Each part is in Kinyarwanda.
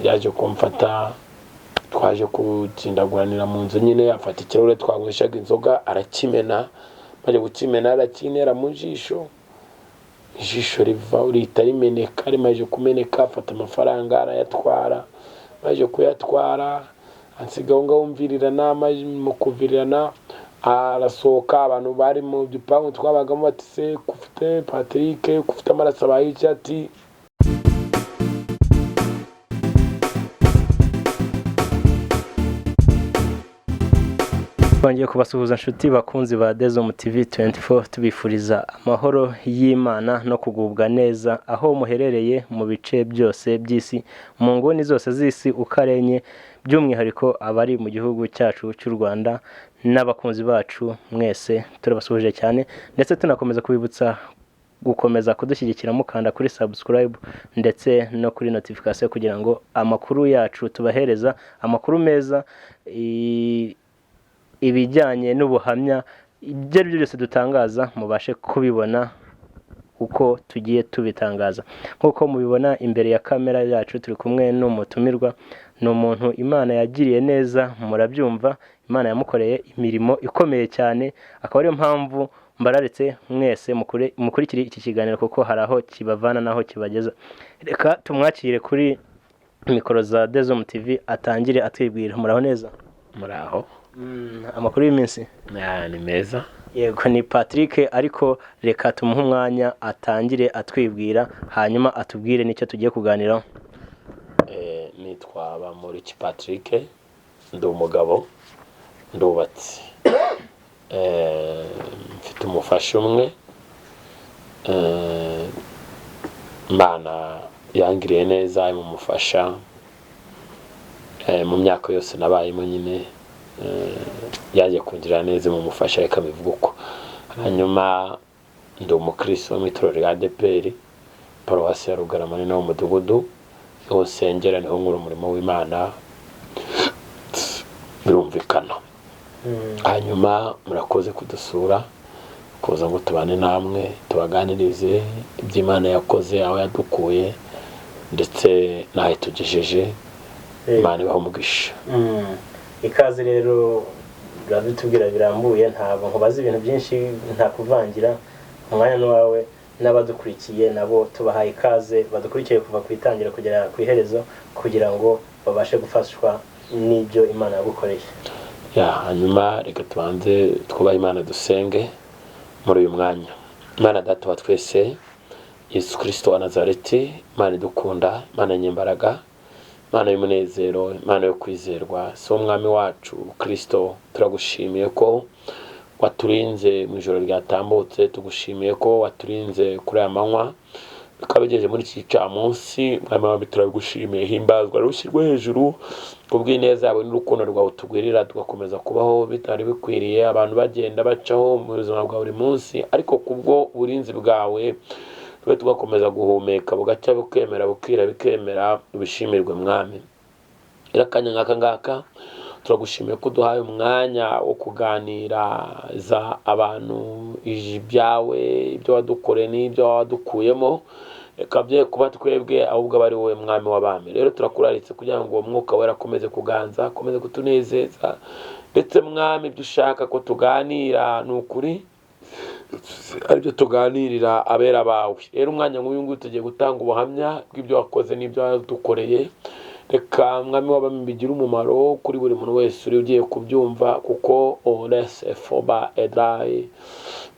Yaje kumfata, twaje gutsindaguranira mu nzu nyine, afata ikirahure twanyweshaga inzoga arakimena. Maze gukimena arakintera mu jisho, ijisho riva rihita rimeneka. Rimaze kumeneka afata amafaranga arayatwara. Maze kuyatwara ansiga aho ngaho mvirirana. Mu kuvirirana arasohoka. Abantu bari mu gipangu twabagamo bati: "Se kufite Patrick, kufite amaraso abaye iki?" Ati Twongeye kubasuhuza inshuti bakunzi ba Dezom TV 24, tubifuriza amahoro y'Imana no kugubwa neza aho muherereye mu bice byose by'isi, mu nguni zose z'isi uko ari enye, by'umwihariko abari mu gihugu cyacu cy'u Rwanda n'abakunzi bacu mwese turabasuhuje cyane, ndetse tunakomeza kubibutsa gukomeza kudushyigikira mukanda kuri subscribe ndetse no kuri notification, kugira ngo amakuru yacu tubahereza, amakuru meza, ibijyanye n'ubuhamya, ibyo ari byo byose dutangaza mubashe kubibona uko tugiye tubitangaza. Nk'uko mubibona imbere ya kamera yacu turi kumwe n'umutumirwa, ni umuntu Imana yagiriye neza, murabyumva, Imana yamukoreye imirimo ikomeye cyane, akaba ariyo mpamvu mbararitse mwese mukurikire iki kiganiro kuko hari aho kibavana n'aho kibageza. Reka tumwakire kuri mikoro za Dezom TV atangire atwibwira. Muraho neza? Muraho. Amakuru y'iminsi? Ni meza. Yego, ni Patrick, ariko reka tumuhe umwanya atangire atwibwira, hanyuma atubwire n'icyo tugiye kuganiraho. Nitwa Bamporiki Patrick, ndi umugabo, ndubatse, mfite umufasha umwe. Imana yangiriye neza imumufasha mu myaka yose nabayemo nyine, yaje kungirira neza imumufasha, reka bivuga uko. Hanyuma ndi umukristo wo mu itorero rya ADEPR, paruwasi ya Rugarama, ni nawo mudugudu niho nsengera, niho nkora umurimo w'Imana, birumvikana. Hanyuma murakoze kudusura, kuza ngo tubane namwe, tubaganirize iby'Imana yakoze, aho yadukuye ndetse n'aho itugejeje. Imana ibahe umugisha. Ikaze rero, urabitubwira birambuye, ntabwo nkubaza ibintu byinshi, nta kuvangira, umwanya n'uwawe n'abadukurikiye nabo tubahaye ikaze, badukurikiye kuva ku itangira kugera ku iherezo, kugira ngo babashe gufashwa n'ibyo Imana yagukoreye. Ya, hanyuma reka tubanze twubahe Imana, dusenge muri uyu mwanya. Imana Data wa twese, Yesu Kirisito wa Nazareti, Imana idukunda, Imana nyembaraga, Imana y'umunezero, Imana yo kwizerwa, si umwami wacu Kirisito, turagushimiye ko waturinze mu ijoro ryatambutse, tugushimiye ko waturinze kuri aya manywa bikaba bigeze muri iki gicamunsi. Mwami wawe turagushimiye, himbazwa, rushyirwe hejuru kubw'ineza yawe n'urukundo rwawe tugwirira, tugakomeza kubaho bitari bikwiriye, abantu bagenda bacaho mu buzima bwa buri munsi, ariko kubwo uburinzi bwawe tube tugakomeza guhumeka, bugacya bukemera, bukira bikemera, ubishimirwe Mwami. Rero akanya nk'aka ngaka turagushimiye ko uduhaye umwanya wo kuganiriza abantu ibyawe, ibyo wadukoreye n'ibyo wadukuyemo. Reka bye kuba twebwe, ahubwo aba ari wowe Mwami w'abami. Rero turakuraritse kugira ngo uwo Mwuka Wera akomeze kuganza, akomeze kutunezeza, ndetse Mwami ibyo ushaka ko tuganira ni ukuri aribyo tuganirira abera bawe. Rero umwanya nk'uyu nguyu tugiye gutanga ubuhamya bw'ibyo wakoze n'ibyo wadukoreye. Reka Mwami w'abami bigire umumaro kuri buri muntu wese uri ugiye kubyumva, kuko orese foba edayi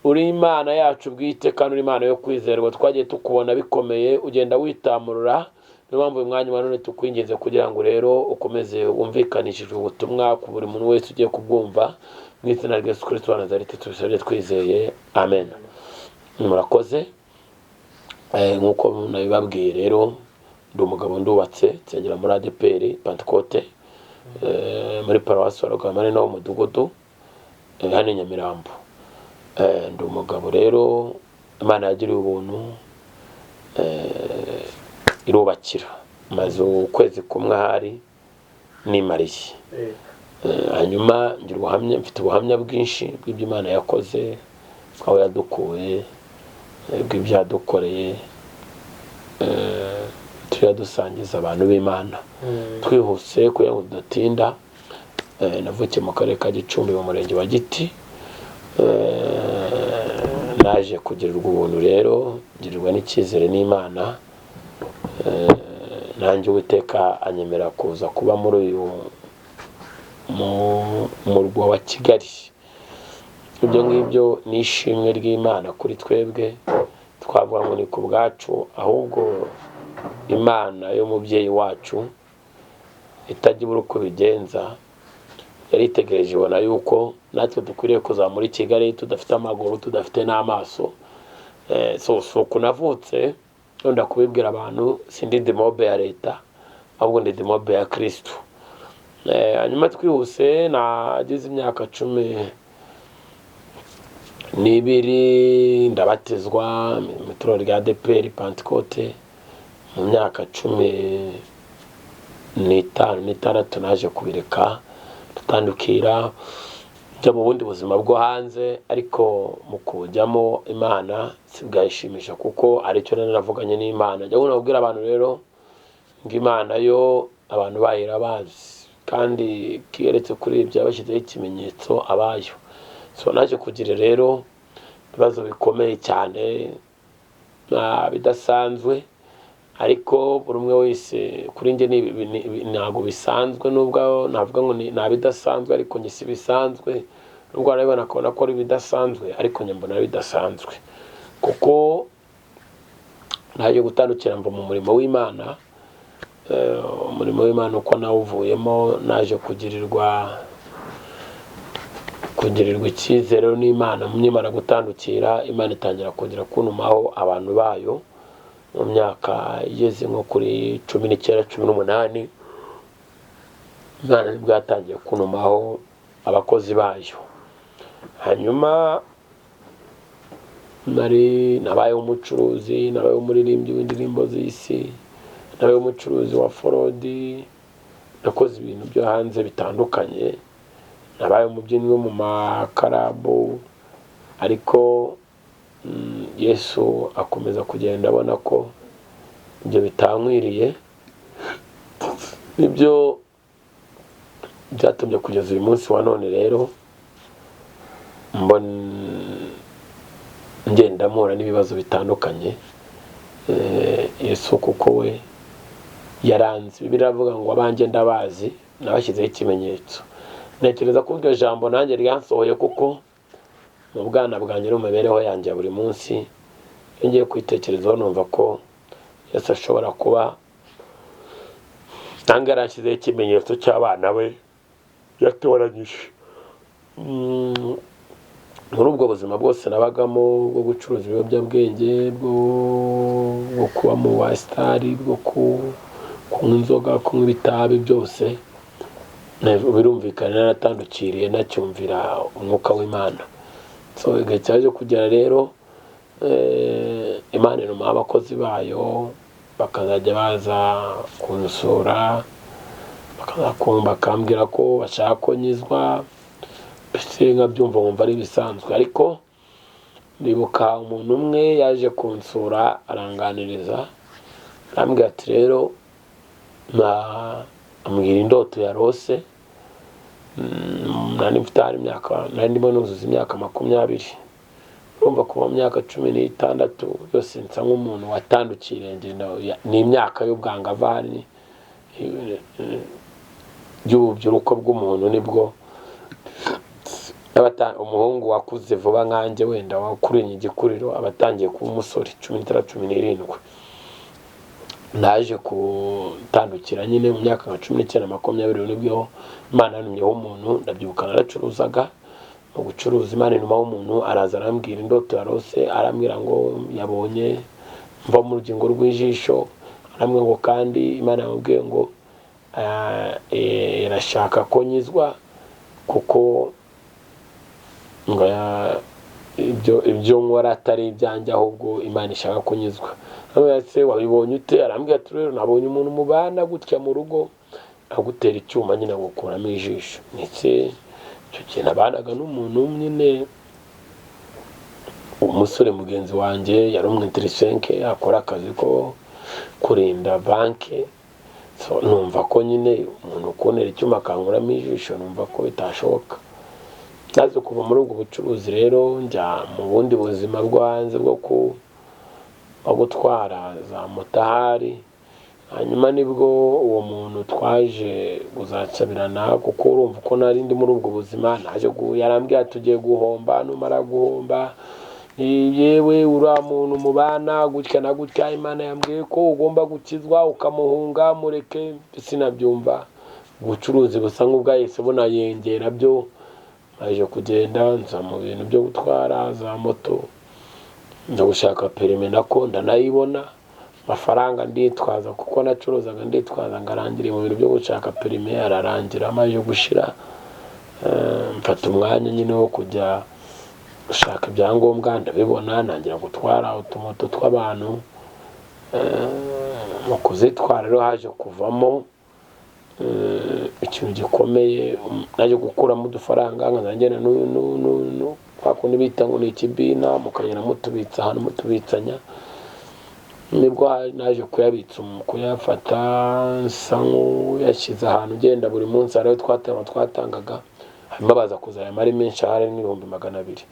uri Imana yacu bwite kandi uri Imana yo kwizerwa. Twagiye tukubona bikomeye, ugenda witamurura, niyo mpamvu uyu mwanya wa none tukwinginze kugira ngo rero ukomeze wumvikanishije ubutumwa ku buri muntu wese ugiye kubwumva. Mu izina rya Yesu Kristo wa Nazareti tubisabye twizeye, amen. Murakoze. Nk'uko nabibabwiye rero, ndi umugabo, ndubatse, nsengera muri ADEPR Pantekote, muri paruwasi wa Rugarama, ni nawo mudugudu, hano i Nyamirambo. Ndi umugabo rero Imana yagiriye ubuntu, irubakira, maze ukwezi kumwe ahari nimariye. Hanyuma ngira ubuhamya, mfite ubuhamya bwinshi bw'ibyo Imana yakoze, aho yadukuye, bw'ibyo yadukoreye. Tujya dusangiza abantu b'Imana. Twihuse kugira ngo tudatinda, navukiye mu karere ka Gicumbi, mu murenge wa Giti. Naje kugirirwa ubuntu rero, ngirirwa n'icyizere n'Imana. Nanjye Uwiteka anyemera kuza kuba muri uyu murwa wa Kigali. Ibyo ngibyo ni ishimwe ry'Imana kuri twebwe. Twavuga ngo ni ku bwacu, ahubwo Imana y'umubyeyi wacu itajya ibura uko ibigenza, yari itegereje ibona yuko natwe dukwiriye kuza muri Kigali tudafite amaguru, tudafite n'amaso. So si uku navutse. Wenda kubibwira abantu, sindi demobe ya leta, ahubwo ndi demobe ya Kirisitu. Hanyuma twihuse, nagize imyaka 12 ndabatizwa mu itorero rya ADEPR Pantekote. Mu myaka 15, 16 naje kubireka, dutandukira njya mu bundi buzima bwo hanze. Ariko mu kujyamo, Imana sibwayishimisha, kuko aricyo nari navuganye n'Imana. Njya nkunda abantu rero ngo Imana yo abantu bayo irabazi, kandi keretse kuri ibyo yabashyizeho ikimenyetso abayo. So naje kugira rero ibibazo bikomeye cyane bidasanzwe, ariko buri umwe wese kuri njye ntabwo bisanzwe. Nubwo navuga ngo ni ibidasanzwe, ariko njye si bisanzwe. Nubwo warabibona akabona ko ari ibidasanzwe, ariko njye mbona ari bidasanzwe, kuko naje gutandukira mva mu murimo w'Imana. Umurimo w'Imana uko nawuvuyemo, naje kugirirwa icyizere n'Imana. Nimara gutandukira, Imana itangira kongera kuntumaho abantu bayo. Mu myaka igeze nko kuri 19, 18, Imana nibwo yatangiye kuntumaho abakozi bayo. Hanyuma nari nabaye umucuruzi, nabaye umuririmbyi w'indirimbo z'isi, nabaye umucuruzi wa forodi, nakoze ibintu byo hanze bitandukanye, nabaye umubyinnyi wo mu makarabu. Ariko Yesu akomeza kugenda abona ko ibyo bitankwiriye. Nibyo byatumye kugeza uyu munsi wa none rero mbona ngenda mpura n'ibibazo bitandukanye. Yesu kuko we yaranze, Bibiliya iravuga ngo abanjye ndabazi, nabashyizeho ikimenyetso. Ntekereza ko iryo jambo nanjye ryansohoye, kuko mu bwana bwanjye no mu mibereho yanjye ya buri munsi, iyo ngiye kwitekerezaho numva ko Yesu ashobora kuba nange yarashyizeho ikimenyetso cy'abana be yatoranyije. Muri ubwo buzima bwose nabagamo, bwo gucuruza ibiyobyabwenge, bwo kuba mu basitari, bwo kunywa inzoga, kunywa ibitabi, byose birumvikana naratandukiriye, nacyumvira umwuka w'Imana. So igihe cyaje kugera rero, Imana intumaho abakozi bayo, bakazajya baza kunsura, bakambwira ko bashaka ko nkizwa. Mbese nkabyumva, nkumva ari ibisanzwe. Ariko ndibuka umuntu umwe yaje kunsura, aranganiriza, arambwira ati rero ambwira indoto yarose. Nari mfite hari imyaka, nari ndimo nuzuza imyaka 20. Urumva kuva mu myaka 16 yose nsa nk'umuntu watandukiriye, ngenda ni imyaka y'ubwangavari, y'ububyiruko bw'umuntu. Nibwo umuhungu wakuze vuba nkanjye, wenda wakuriye igikuriro, aba atangiye kuba umusore 16, 17. Naje gutandukira nyine mu myaka nka 19, 20, nibwo Imana yantumyeho umuntu. Ndabyibuka naracuruzaga. Mu gucuruza, Imana intumaho umuntu, araza arambwira indoto yarose, arambwira ngo yabonye mva mu rugingo rw'ijisho. Arambwira ngo kandi Imana yamubwiye ngo irashaka ko nkizwa, kuko ngo ibyo nkora atari ibyanjye, ahubwo Imana ishaka ko nkizwa. Se wabibonye ute? Arambwira ati rero nabonye umuntu mubana gutya mu rugo agutera icyuma nyine agukuramo ijisho. Ndetse icyo kintu abanaga n'umuntu nyine, umusore mugenzi wanjye, yari umwitirisenke, akora akazi ko kurinda banki. So, numva ko nyine umuntu ukuntera icyuma akankuramo ijisho, numva ko bitashoboka. Naze kuva muri ubwo bucuruzi rero, njya mu bundi buzima bwo hanze bwo gutwara za motahari. Hanyuma nibwo uwo muntu twaje kuzacabirana, kuko urumva uko nari ndi muri ubwo buzima, naje yarambwiye ati tugiye guhomba, numara guhomba, yewe uriya muntu mubana gutya na gutya, Imana yambwiye ko ugomba gukizwa ukamuhunga, mureke. Sinabyumva. Ubucuruzi busa nk'ubwahise bunayengera byo, naje kugenda nza mu bintu byo gutwara za moto, nza gushaka perime, nako ndanayibona. Amafaranga nditwaza, kuko nacuruzaga nditwaza ngo arangire mu bintu byo gushaka perime, ararangira amaze gushira. Mfata umwanya nyine wo kujya gushaka ibyangombwa, ndabibona, ntangira gutwara utumoto tw'abantu. Mu kuzitwara rero haje kuvamo ikintu gikomeye. Naje gukuramo udufaranga nkazajya ngenda kwa kundi bita ngo ni ikibina, mukagenda mutubitsa ahantu mutubitsanya. Nibwo naje kuyabitsa, kuyafata nsa nk'uyashyize ahantu, ugenda buri munsi hariho twatangaga, hanyuma baza kuzayama ari menshi, ahari n'200,000.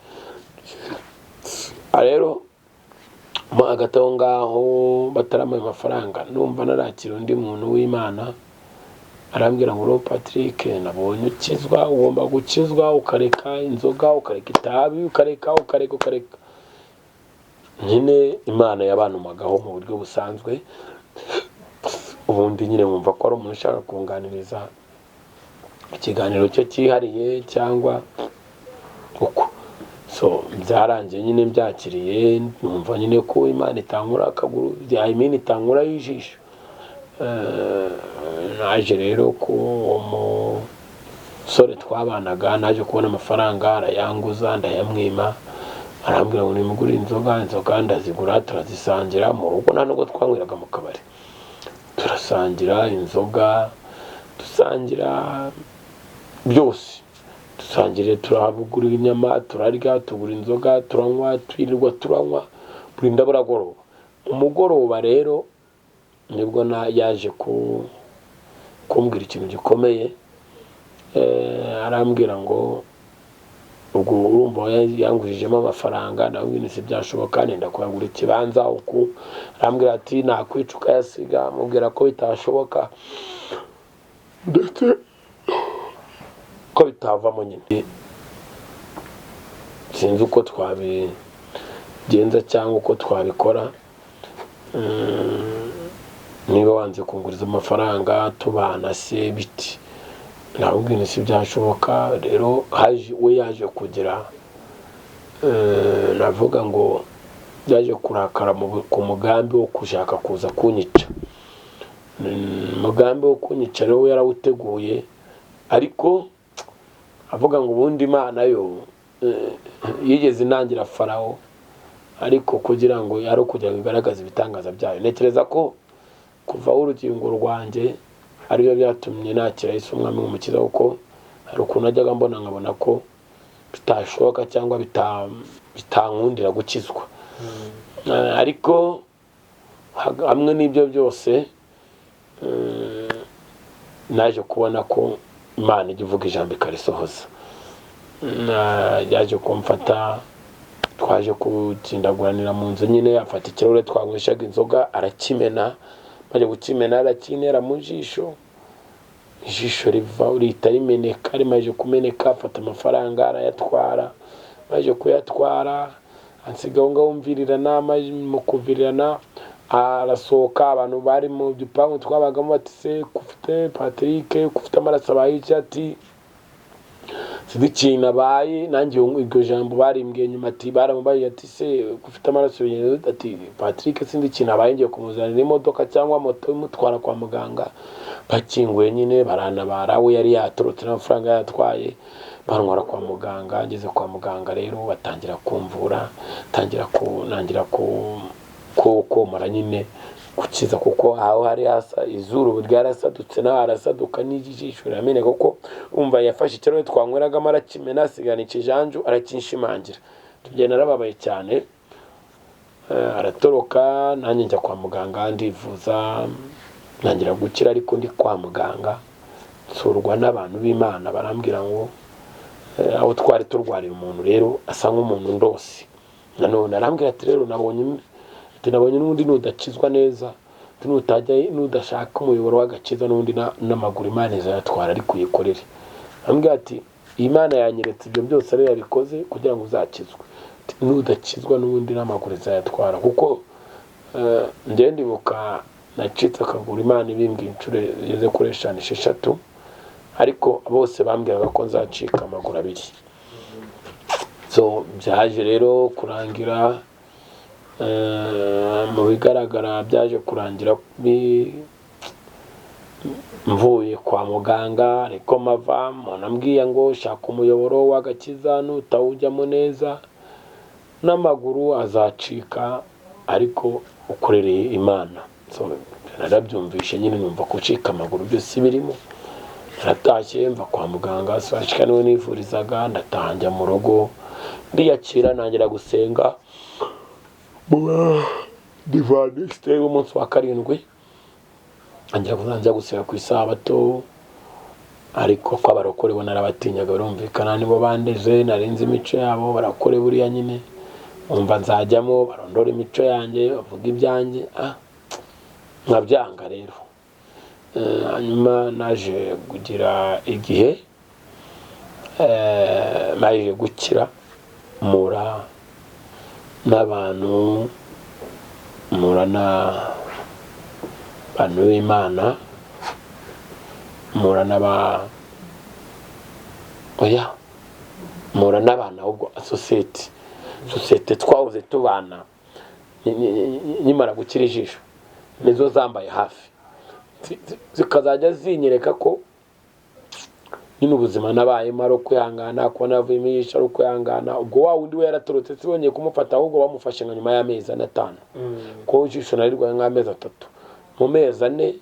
Aha rero mo hagati aho ngaho bataramuha amafaranga, numva narakira undi muntu w'Imana arambwira ngo: "Ro Patrick, nabonye ukizwa, ugomba gukizwa ukareka inzoga, ukareka itabi, ukareka, ukareka, ukareka." Nyine Imana yabantumagaho mu buryo busanzwe, ubundi nyine nkumva ko ari umuntu ushaka kunganiriza ikiganiro cye cyihariye cyangwa uko. So byarangiye nyine mbyakiriye, numva nyine ko Imana itankura akaguru, I mean itankuraho ijisho. Naje rero ku uwo musore twabanaga, naje kubona amafaranga arayanguza, ndayamwima, arambwira ngo nimugure inzoga. Inzoga ndazigura, turazisangira mu rugo, nta nubwo twanyweraga mu kabari, turasangira inzoga, dusangira byose, dusangire, turagura inyama turarya, tugura inzoga turanywa, twirirwa turanywa burinda buragoroba. Umugoroba rero nibwo na yaje kumbwira ikintu gikomeye. Arambwira ngo ubwo urumva yangurijemo amafaranga, ndamubwira nti byashoboka, nenda kuyagura ikibanza uku. Arambwira ati nakwica ukayasiga, mubwira ko bitashoboka ndetse ko bitavamo nyine, sinzi uko twabigenza cyangwa uko twabikora. Niba wanze kunguriza amafaranga tubana se biti? Ndamubwira si byashoboka. Rero haje we yaje kugira, navuga ngo yaje kurakara ku mugambi wo gushaka kuza kunyica. Umugambi wo kunyica rero we yarawuteguye, ariko avuga ngo ubundi Imana yo yigeze inangira Farawo, ariko kugira ngo ari ukugira ngo igaragaze ibitangaza byayo. Ntekereza ko kuvaho urugingo rwanjye aribyo byatumye nakira Yesu umwami w'umukiza, kuko hari ukuntu najyaga mbona nkabona ko bitashoboka cyangwa bitankundira gukizwa. Ariko hamwe n'ibyo byose, naje kubona ko Imana ijya ivuga ijambo ikarisohoza. Yaje kumfata, twaje gutsindaguranira mu nzu nyine, afata ikirahure twanyweshaga inzoga arakimena, maze gukimena arakinera mu jisho, ijisho riva rihita rimeneka. Rimaze kumeneka afata amafaranga arayatwara, maze kuyatwara ansiga aho ngaho mvirirana. Mu kuvirirana arasohoka, abantu bari mu gipangu twabagamo bati: "Se kufite Patrick kufite amaraso abaye iki?" Ati sinzi ikintu abaye. Nanjye iryo jambo barimbwiye nyuma, ati baramubajije ati: "Se ufite amaraso bigenda bite?" Ati: "Patrick sinzi ikintu abaye, ngiye kumuzanira imodoka cyangwa moto imutwara kwa muganga." Bakinguye nyine barantabara, we yari yatorotse n'amafaranga yatwaye, bantwara kwa muganga. Ngeze kwa muganga rero batangira kumvura, tangira ku nangira ku komora nyine gukiza, kuko aho hari hasa izuru ryarasadutse naho harasaduka n'ijisho rirameneka, kuko umva yafashe ikirahure twanyweragamo arakimena, asigana ikijanju arakinshimangira. Tugenda narababaye cyane. Aratoroka, nanjye njya kwa muganga ndivuza, ntangira gukira. Ariko ndi kwa muganga nsurwa n'abantu b'Imana, barambwira ngo aho twari turwariye umuntu rero asa nk'umuntu ndose. Nanone arambwira ati: "Rero nabonye n'ubundi nudakizwa neza, ati nutajya, nudashaka umuyoboro w'agakiza, n'ubundi n'amaguru Imana izayatwara, ariko uyikorere." Arambwira ati: "Imana yanyeretse ibyo byose ariyo yabikoze kugira ngo uzakizwe. Ati, nudakizwa n'ubundi n'amaguru izayatwara." Kuko njyewe ndibuka nacitse akaguru, Imana ibimbwiye inshuro zigeze kuri eshanu, esheshatu, ariko bose bambwiraga ko nzacika amaguru abiri. So byaje rero kurangira, mu bigaragara byaje kurangira mvuye kwa muganga, ariko mava umuntu ambwiye ngo shaka umuyoboro w'agakiza, nutawujyamo neza n'amaguru azacika, ariko ukorereye Imana. So narabyumvishe nyine, numva gucika amaguru byose birimo. Naratashye mva kwa muganga, sashika niwe nivurizaga, ndataha njya mu rugo, ndiyakira, ntangira gusenga mu Divaniste w'umunsi wa karindwi, ntangira kuzajya gusenga ku isabato. Ariko ko abarokore bo narabatinyaga, birumvikana nibo bandeze, narinze imico yabo. Barakore buriya nyine umva nzajyamo barondora imico yanjye, bavuga ibyanjye, nkabyanga rero. Hanyuma naje kugira igihe, naje gukira, mura n'abantu, mura n'abantu b'Imana, mura n'aba oya mura n'abantu, ahubwo sosiyete twahoze tubana nkimara gukira ijisho nizo zambaye hafi, zikazajya zinyereka ko nyine ubuzima nabayemo ari ukwihangana, kuba navuyemo ijisho ari ukwihangana. Ubwo wa wundi we yaratorotse, sibongeye kumufata, ahubwo bamufashe nka nyuma y'amezi 4, 5, kuko ijisho narirwaye nk'amezi 3. Mu mezi 4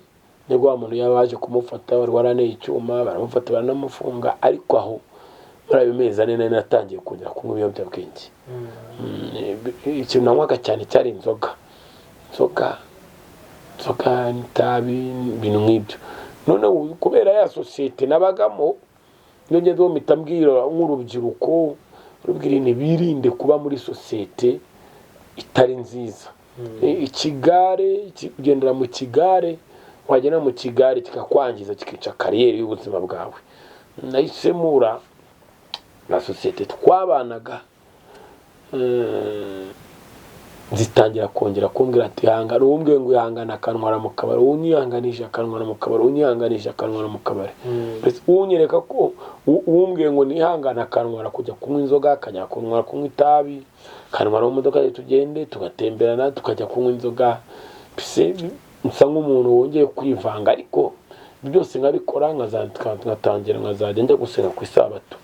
nibwo wa muntu yaba yaje kumufata, wari waraneye icyuma, baramufata baranamufunga. Ariko aho muri ayo mezi 4 nari natangiye kongera kunywa ibiyobyabwenge. Ikintu nanywaga cyane cyari inzoga, inzoga, inzoga n'itabi, ibintu nk'ibyo. Noneho kubera ya sosiyete nabagamo, iyo ngeze mpita mbwira nk'urubyiruko, rubwira nti birinde kuba muri sosiyete itari nziza. Ikigare, kugendera mu kigare, wagera mu kigare kikakwangiza, kikica carrière y'ubuzima bwawe. Nahise mura na sosiyete twabanaga, zitangira kongera kumbwira ati hangana. Uwumbwiye ngo ihangane akantwara mu kabari, uwunyihanganije akantwara mu kabari, uwunyihanganije akantwara mu kabari. Mbese uwunyereka ko uwumbwiye ngo nihangane akantwara kujya kunywa inzoga, akajya kuntwara kunywa itabi, akantwara mu modoka tugende tugatemberana, tukajya kunywa inzoga, mbese nsa nk'umuntu wongeye kwivanga. Ariko byose nkabikora, nkatangira nkazajya njya gusenga ku isabato.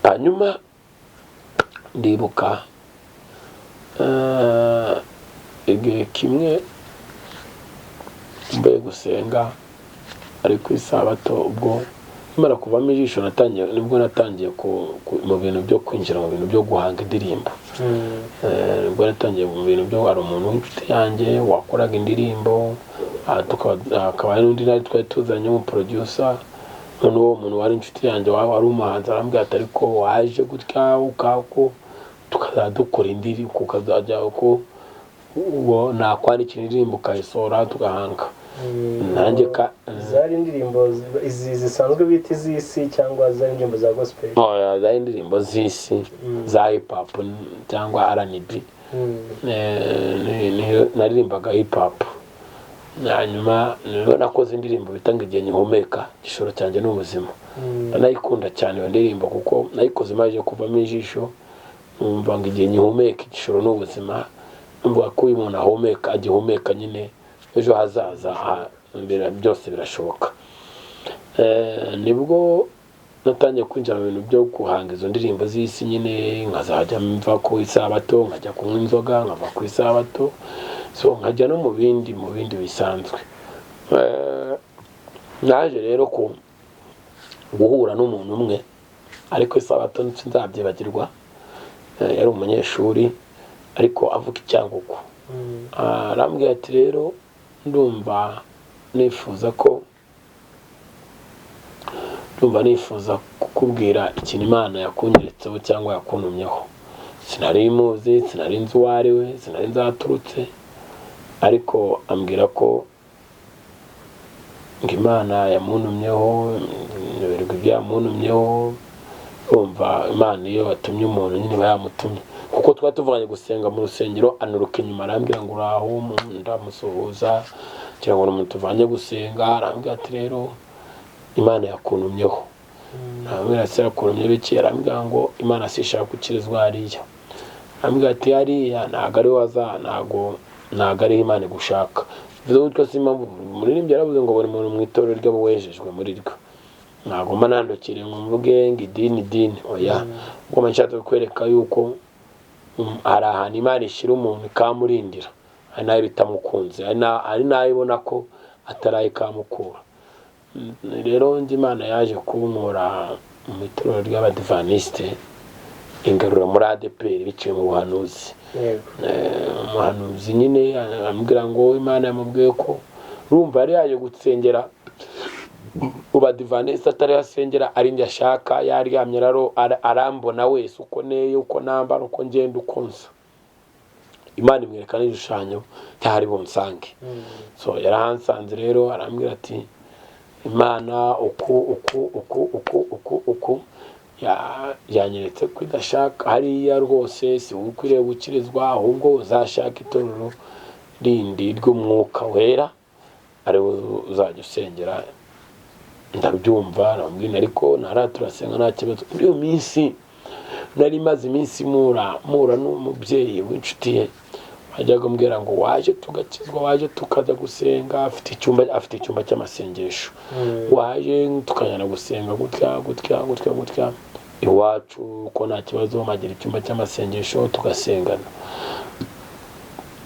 Hanyuma ndibuka igihe kimwe mvuye gusenga ari ku isabato, ubwo nkimara kuvamo ijisho, natangiye, nibwo natangiye mu bintu byo kwinjira mu bintu byo guhanga indirimbo. Nibwo natangiye mu bintu byo, hari umuntu w'inshuti yanjye wakoraga indirimbo, hakaba hari n'undi nari twari tuzanye w'umuproducer. Noneho uwo muntu wari inshuti yanjye wari umuhanzi arambwira ati: "Ariko waje gutya ukako tukazajya dukora indirimbo, ukazajya uko uwo nakwandikira indirimbo ukayisohora tugahanga." Nanjye ka Zari indirimbo izi zisanzwe bita iz'isi cyangwa zari indirimbo za gospel? Oya, zari indirimbo z'isi, za hip hop cyangwa R&B. Naririmbaga hip hop. Hanyuma nibwo nakoze indirimbo bita ngo "Igihe ngihumeka, igishoro cyanjye ni ubuzima". Ndanayikunda cyane iyo ndirimbo kuko nayikoze maze kuvamo ijisho, numva ngo igihe ngihumeka, igishoro ni ubuzima, numva ko uyu muntu ahumeka, agihumeka nyine, ejo hazaza byose birashoboka. Nibwo natangiye kwinjira mu bintu byo guhanga izo ndirimbo z'isi nyine, nkazajya mva ku isabato nkajya kunywa inzoga, nkava ku isabato, so nkajya no mu bindi bisanzwe. Naje rero ku guhura n'umuntu umwe, ariko isabato nsinzabyibagirwa. Yari umunyeshuri. Ariko avuga icyangugu. Arambwira ati rero ndumva nifuza ko ndumva nifuza kukubwira ikintu Imana yakunyeretseho cyangwa yakuntumyeho. Sinari muzi, sinari nzi uwo ari we, sinari nzi aho aturutse, ariko ambwira ko ngo Imana yamuntumyeho, nyoberwa ibyo yamuntumyeho. Urumva Imana iyo batumye umuntu nyine iba yamutumye, kuko twari tuvuganye gusenga mu rusengero, anuruka inyuma arambwira ngo uraho, ndamusuhuza ngira ngo ni umuntu tuvanye gusenga. Arambwira ati rero Imana yakuntumyeho. Arambwira ati yakuntumye biki? Arambwira ngo Imana si ishaka gukirizwa hariya. Arambwira ati hariya ntabwo ari waza, ntabwo ariho Imana igushaka. Bivuze gutyo si impamvu umuririmbyi yaravuze ngo buri muntu mu itorero ry'abo wejejwe muri ryo. Ntabwo mba nandukiriye ngo mvuge ngo idini idini, oya. Ubwo mba nshatse kukwereka yuko hari ahantu Imana ishyira umuntu ikamurindira, hari n'aho bitamukunze, hari n'aho ibona ko atari aho ikamukura. Rero njye Imana yaje kunkura mu itorero ry'Abadivanisite ingarura muri ADEPR biciye mu buhanuzi. Umuhanuzi nyine ambwira ngo Imana yamubwiye ko, urumva yari yaje gusengera mu Badivanisite atari asengera, ari njye ashaka, yaryamye rero arambona wese uko neye, uko nambara, uko ngenda, uko nsa. Imana imwereka n'igishushanyo cy'ahari bunsange. So yarahansanze rero, arambwira ati Imana uku uku uku uku uku uku yanyeretse ko idashaka hariya rwose, si wowe ukwiriye gukirizwa, ahubwo uzashaka itorero rindi ry'Umwuka Wera ari wo uzajya usengera. Ndabyumva, ndamubwira ariko ntara turasenga nta kibazo. Muri iyo minsi nari maze iminsi mpura n'umubyeyi w'inshuti ye wajyaga ambwira ngo waje tugakizwa, waje tukajya gusenga, afite icyumba cy'amasengesho, waje tukajyana gusenga gutya gutya gutya gutya iwacu, ko nta kibazo mpagira icyumba cy'amasengesho tugasengana.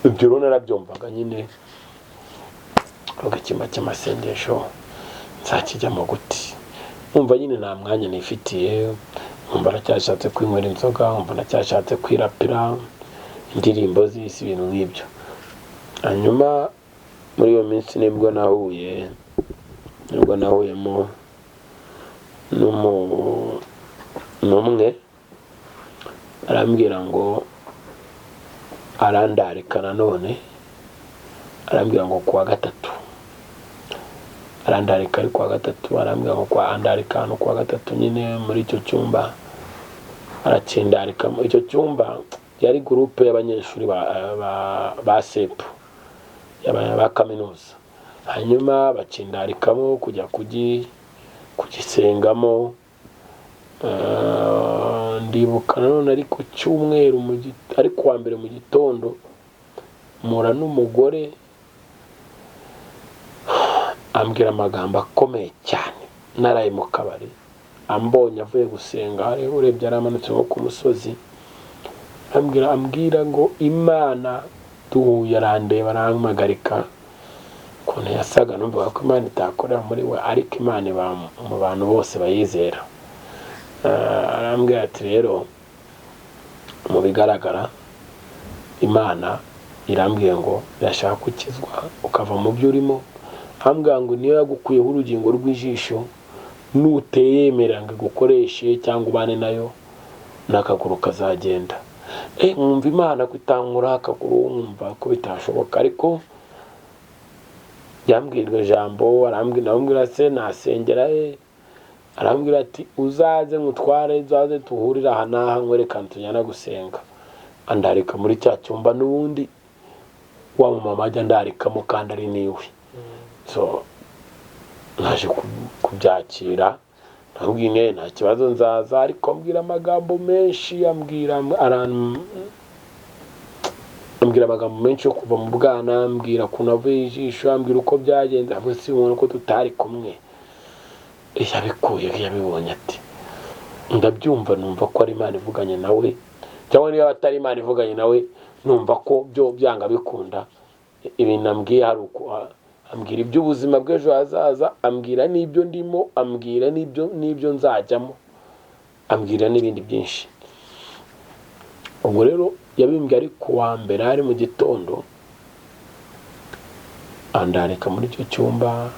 Ibyo rero narabyumvaga nyine, avuga icyumba cy'amasengesho nzakijyamo gute? Nkumva nyine nta mwanya nifitiye, nkumva nacyashatse kwinywera inzoga, nkumva nacyashatse kwirapira indirimbo z'isi, ibintu nk'ibyo. Hanyuma muri iyo minsi nibwo nahuyemo n'umwe, arambwira ngo arandarika nanone, arambwira ngo kuwa gatatu arandarika, ari kuwa gatatu, arambwira ngo kwa andarika hano kuwa gatatu nyine muri icyo cyumba, arakindarika muri icyo cyumba. Yari groupe y'abanyeshuri ba CEP ba kaminuza, hanyuma bakindarikamo kujya kugisengamo. Ndibuka nanone ari ku cyumweru ari kuwa mbere mu gitondo, mpura n'umugore ambwira amagambo akomeye cyane. Naraye mu kabari, ambonye avuye gusenga, hariho urebye yaramanutse nko ku musozi, ambwira ngo Imana duhuye, arandeba arampagarika. Ukuntu yasaga numvaga ko Imana itakorera muri we, ariko Imana iba mu bantu bose bayizera. Arambwira ati rero mu bigaragara Imana irambwiye ngo irashaka gukizwa ukava mu byo urimo. Ambwira ngo niyo yagukuyeho urugingo rw'ijisho, nuteyemera ngo igukoreshe cyangwa ubane nayo, n'akaguru kazagenda. Nkumva Imana ko itankuraho akaguru, nkumva ko bitashoboka, ariko yambwiye iryo jambo. Arambwira, ndamubwira se nasengera he? Arambwira ati uzaze nkutware, uzaze tuhurire aha n'aha nkwerekane tujyana gusenga. Andarika muri cya cyumba n'ubundi wa mumama ajya andarikamo kandi ari niwe. So naje kubyakira, ndamubwiye nta kibazo nzaza, ariko ambwira amagambo menshi, ambwira amagambo menshi yo kuva mu bwana, ambwira ukuntu avuye ijisho, ambwira uko byagenze. Avuga si umuntu ko tutari kumwe yabikuye, yabibonye ati ndabyumva, numva ko ari Imana ivuganye nawe, cyangwa niba atari Imana ivuganye nawe, numva ko byo byanga bikunda ibintu ambwiye hari uko ambwira iby'ubuzima bw'ejo hazaza, ambwira n'ibyo ndimo, ambwira n'ibyo nzajyamo, ambwira n'ibindi byinshi. Ubwo rero yabimbwiye ari ku wa mbere, ari mu gitondo, andarika muri icyo cyumba.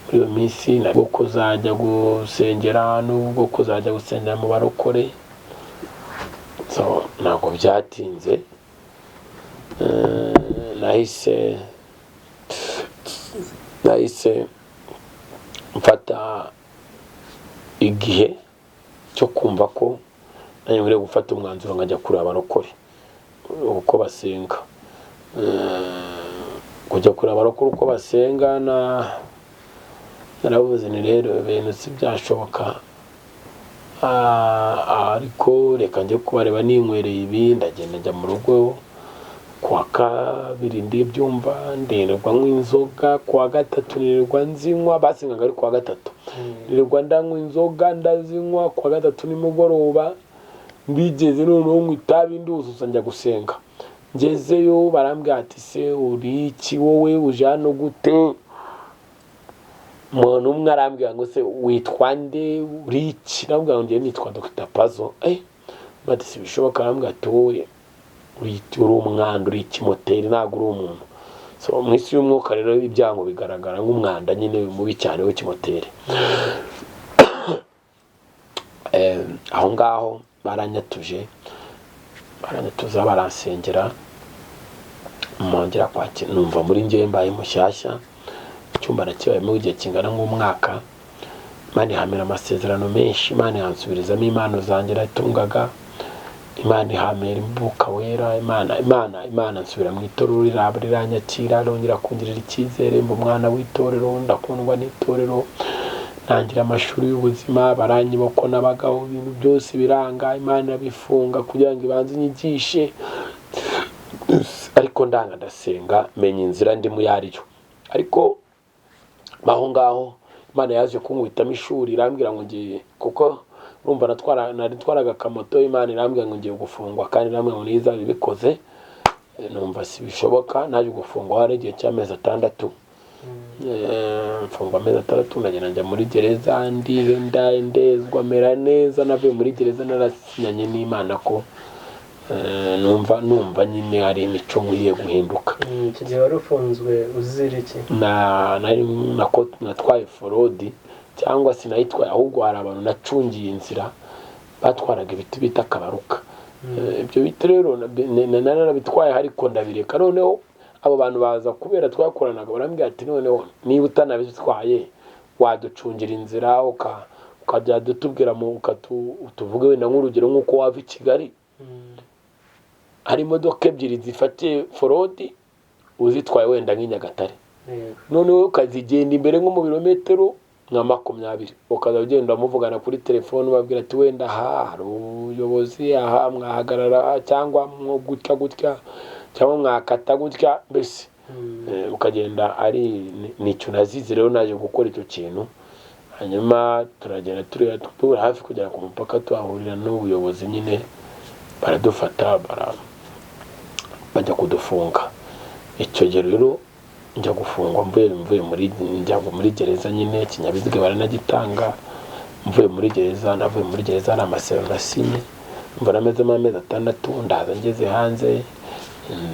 Muri iyo minsi nabwo kuzajya gusengera, n'ubwo kuzajya gusengera mu barokore. So ntabwo byatinze, nahise mfata igihe cyo kumva ko nanjye nkwiriye gufata umwanzuro nkajya kureba abarokore uko basenga. Kujya kureba abarokore uko basenga, na naravuze ni rero ibintu si byashoboka, ariko reka njye kubareba ninywereye ibi. Ndagenda njya mu rugo kuwa kabiri, ndibyumva, ndirirwa nywa inzoga. Kuwa gatatu nirirwa nzinywa, basengaga ari kuwa gatatu, nirirwa ndanywa inzoga, ndazinywa. Kuwa gatatu nimugoroba mbigeze noneho nywa itabi nduzuza, njya gusenga. Ngezeyo barambwira ati: "Se uri iki wowe, uje hano gute?" Umuntu umwe arambwira ngo: "Se witwa nde, uri iki?" Ndamubwira ngo: "Njyewe nitwa Dr Pazo." Bati: "Si bishoboka." Arambwira ati: "Wowe uri umwanda, uri ikimoteri, ntabwo uri umuntu." So mu isi y'umwuka rero ibyango bigaragara nk'umwanda nyine mubi cyane w'ikimoteri. Aho ngaho baranyatuje, baranyatuza, baransengera, mwongera kwakira, numva muri njyewe mbaye mushyashya. Icyumba nakibayemo igihe kingana nk'umwaka. Imana ihamira amasezerano menshi, Imana ihansubirizamo impano zanjye natungaga, Imana ihamera imbuka wera, Imana nsubira mu itorero, riranyakira, rongera kungirira icyizere, mba umwana w'itorero, ndakundwa n'itorero, ntangira amashuri y'ubuzima. Baranyibako n'abagabo, ibintu byose biranga, Imana irabifunga kugira ngo ibanze inyigishe, ariko ndanga, ndasenga, menya inzira ndimo iyo ariyo. Ariko aho ngaho Imana yaje kunkubitamo ishuri, irambwira ngo ngiye, kuko urumva natwaraga akamoto. Imana irambwira ngo ngiye gufungwa, kandi irambwira ngo niyo ibikoze. Numva si bishoboka. Naje gufungwa hari igihe cy'amezi 6. Mfungwa amezi 6, ndagenda njya muri gereza, ndihenda, ndezwa, mera neza. Navuye muri gereza narasinyanye n'Imana ko numva nyine hari imico nkwiye guhinduka. Icyo gihe wari ufunzwe uzira iki? Na nari nako natwaye forodi, cyangwa sinayitwaye, ahubwo hari abantu nacungiye inzira batwaraga ibiti bita kabaruka. Ibyo biti rero narabitwaye ariko ndabireka. Noneho abo bantu baza, kubera twakoranaga, barambwira ati: "Noneho niba utanabitwaye waducungira inzira, ukajya dutubwira mu tuvuge wenda nk'urugero nk'uko wava i Kigali, hari imodoka ebyiri zifatiye forodi, uzitwaye wenda nk'i Nyagatare, noneho ukazigenda imbere nko mu birometero nka 20, ukaza ugenda muvugana kuri telefone, ubabwira ati: 'Wenda aha hari ubuyobozi, aha mwahagarara, cyangwa mwo gutya gutya, cyangwa mwakata gutya,' mbese ukagenda ari nicyo nazize." Rero naje gukora icyo kintu, hanyuma turagenda, turi turi hafi kugera ku mupaka, tuhahurira n'ubuyobozi nyine, baradufata, bajya kudufunga. Icyo gihe rero njya gufungwa, mvuye muri, njya muri gereza nyine, ikinyabiziga baranagitanga. Mvuye muri gereza, navuye muri gereza hari amasezerano nasinye, mva namezemo amezi 6. Ndaza, ngeze hanze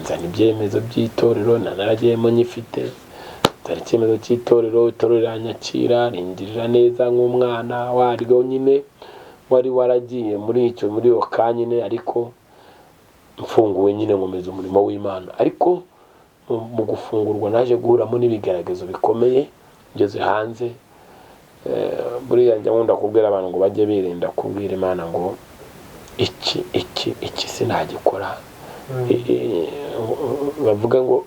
nzana ibyemezo by'itorero, naragiyemo nyifite, nzana icyemezo cy'itorero, itorero riranyakira, ringirira neza nk'umwana waryo nyine wari waragiye muri iyo ka nyine. Ariko mfunguwe nyine nkomeza umurimo w'Imana. Ariko mu gufungurwa naje guhuramo n'ibigaragazo bikomeye ngeze hanze. Buriya njya nkunda kubwira abantu ngo bajye birinda kubwira Imana ngo iki, iki, iki sinagikora. Bavuga ngo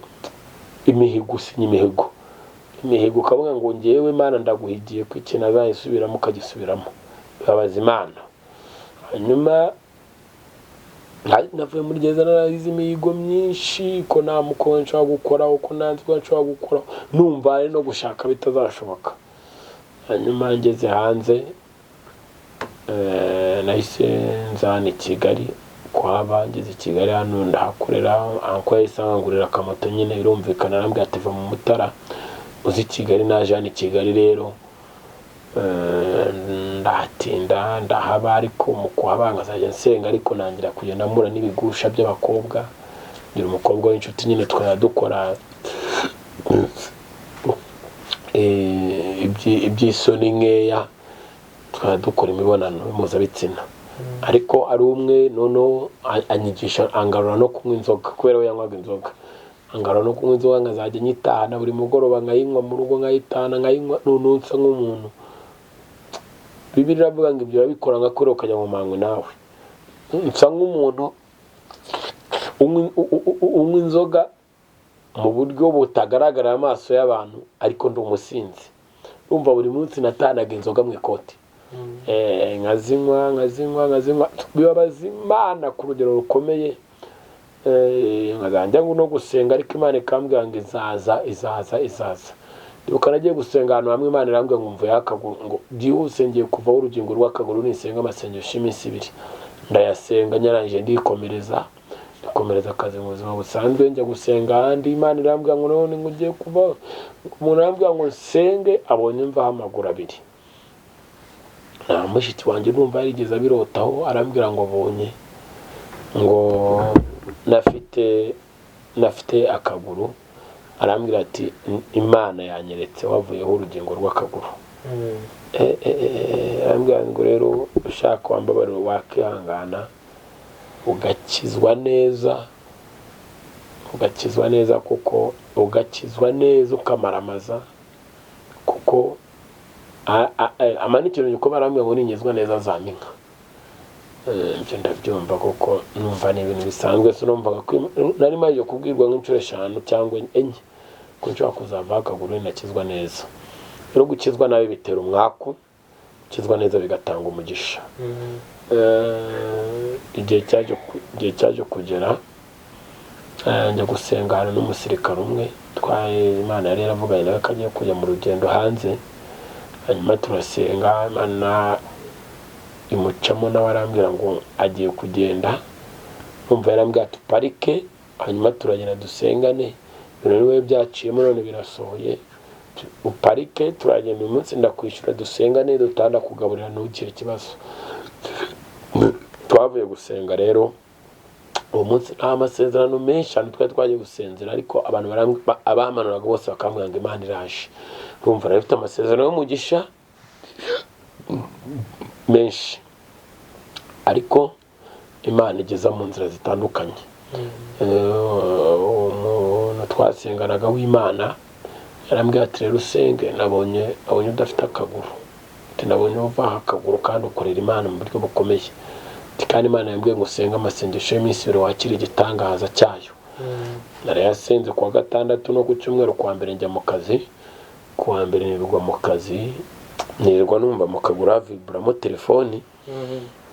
imihigo, usinya imihigo, ukavuga ngo: "Ngewe Imana ndaguhigiye ko ikintu azayisubiramo," ukagisubiramo, bibabaza Imana. Hanyuma navuye muri gereza narahize imihigo myinshi, ko nta mukobwa nshobora gukora, ko nta nzoga nshobora gukora, numva ari no gushaka bitazashoboka. Hanyuma ngeze hanze, nahise nza hano i Kigali kuhaba. Ngeze i Kigali hano ndahakorera, uncle yahise angurira akamoto nyine, birumvikana, arambwira ati: "Va mu Mutara uzi Kigali." Naje hano i Kigali rero. Ndahatinda ndahaba, ariko mu kuhaba nkazajya nsenga, ariko nangira kugenda mpura n'ibigusha by'abakobwa. Ngira umukobwa w'inshuti nyine tukajya dukora iby'isoni nkeya, tukajya dukora imibonano mpuzabitsina, ariko ari umwe. Noneho anyigisha, angarura no kunywa inzoga, kubera we yanywaga inzoga, angarura no kunywa inzoga, nkazajya nyitahana buri mugoroba, nkayinywa mu rugo, nkayitahana nkayinywa. Noneho nsa nk'umuntu, Bibiliya iravuga ngo ibyo urabikora nka kuriya ukajya mu mangwe nawe. Nsa nk'umuntu unywa inzoga mu buryo butagaragarira amaso y'abantu, ariko ndi umusinzi. Urumva, buri munsi natanaga inzoga mu ikoti, nkazinywa, nkazinywa, nkazinywa, bibabaza Imana ku rugero rukomeye. Nkazajya no gusenga, ariko Imana ikambwira ngo izaza, izaza, izaza. Ndibuka nagiye gusenga ahantu hamwe, Imana irambwira ngo mvuyeho akaguru, ngo byihuse ngiye kuvaho urugingo rw'akaguru nisenga amasengesho y'iminsi 2. Ndayasenga, nyarangije ndikomereza, ndikomereza akazi mu buzima busanzwe. Njya gusenga ahandi, Imana irambwira ngo none ngo ugiye kuvaho. Umuntu arambwira ngo nsenge abonye mvaho amaguru abiri. Nta mushiki wanjye numva yarigeze abirotaho, arambwira ngo abonye ngo nafite akaguru, arambwira ati Imana yanyeretse wavuyeho urugingo rw'akaguru. Arambwira ngo rero ushaka wambabarira wakihangana ugakizwa neza, ugakizwa neza, kuko ugakizwa neza ukamaramaza, kuko ama n'ikintu gikomeye. Arambwira ngo ninkizwa neza azampa inka. Ibyo ndabyumva kuko numva ni ibintu bisanzwe. Sinumvaga ko nari maze kubwirwa nk'inshuro 5 cyangwa 4 ko nshobora kuzavaho akaguru ninakizwa neza. Rero gukizwa nabi bitera umwaku, gukizwa neza bigatanga umugisha. Igihe cyaje kugera, njya gusenga ahantu n'umusirikare umwe twaye. Imana yari yaravuganye nawe ko agiye kujya mu rugendo hanze, hanyuma turasenga, Imana imucamo, nawe arambwira ngo agiye kugenda. Numva yarambwira ati parike, hanyuma turagenda dusengane. Ibintu niwe byaciyemo none birasohoye. Uparike turagenda uyu munsi, ndakwishyura, dusengane, dutanda kugaburira, ntugire ikibazo. Twavuye gusenga rero uwo munsi, nta masezerano menshi ahantu twari twagiye gusengera, ariko abantu abamanuraga bose bakambwira ngo Imana iraje. Urumva nari mfite amasezerano y'umugisha menshi, ariko Imana igeza mu nzira zitandukanye. Umuntu twasenganaga w'Imana yarambwira ati rero usenge, nabonye udafite akaguru, ati nabonye uvaho akaguru kandi ukorera Imana mu buryo bukomeye, ati kandi Imana yambwiye ngo usenge amasengesho y'iminsi 2 wakire igitangaza cyayo. Narayasenze kuwa gatandatu no ku cyumweru. Kuwa mbere njya mu kazi, kuwa mbere nirirwa mu kazi, nirirwa numva mu kaguru haviburamo telefoni,